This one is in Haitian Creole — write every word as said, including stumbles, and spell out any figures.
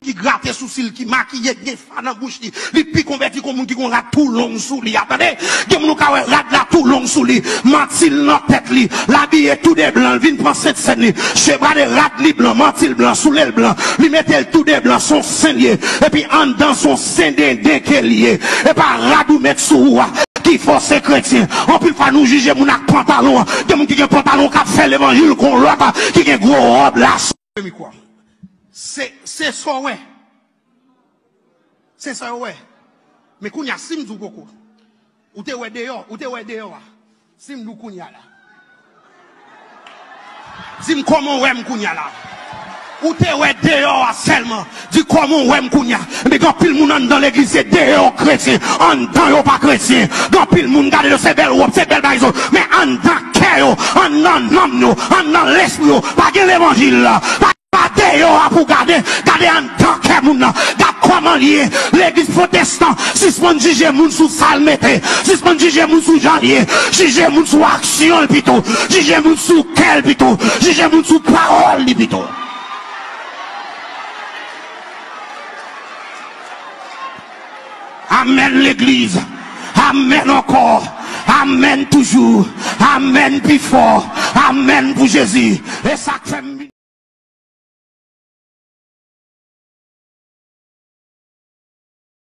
Ki grate sousi l, ki makiye, ki gen fa nan bouch li, li pi konvèti ke yon moun ki gen yon rad tou long sou li a. Tande, gen moun ou ka wè rad la tou long sou li, manti l nan tèt li, l abiye tou de blan, l vin pran Sentsèn li, chevre de rad li blan, manti l blan, soulye l blan, li mete l tou de blan, se yon sen l ye, epi anndan se yon sen denden ke l ye. E pa rad ou met sou ou a ki fè w se kretyen. Anpil fwa nou jije moun ak pantalon an. Gen moun ki gen pantalon k ap fè levanjil, gon lòt ki gen gwo wòb la. Mikwo. Se, se sa w wè. Se sa yo wè. Men kounye a, si m di w koko, ou te wè deyò, ou te wè deyò a. Si m di w kounye a la. Di m kòman w wè m kounye a la. Ou te wè deyò a sèlman. Di kòman w wè m kounye a. Men gen anpil moun anndan legliz, se deyò kretyen. Anndan yo pa kretyen. Gen anpil moun gade yo, se bèl wòb, se bèl bagay yo. Men anndan kè yo, anndan nanm yo, anndan lespri yo, pa gen levanjil la. Pa, pa deyò a pou gade, gade anndan kè moun nan. Gad kòman l ye. Legliz pwotestan, sispann jije moun sou sa l mete. Sispann jije moun sou jan l ye. Jije moun sou aksyon l pito. Jije moun sou kè l pito. Jije moun sou pawòl li pito. Amèn legliz. Amèn ankò. Amèn toujou. Amèn pi fò. Amèn pou Jezi. E sa k fè m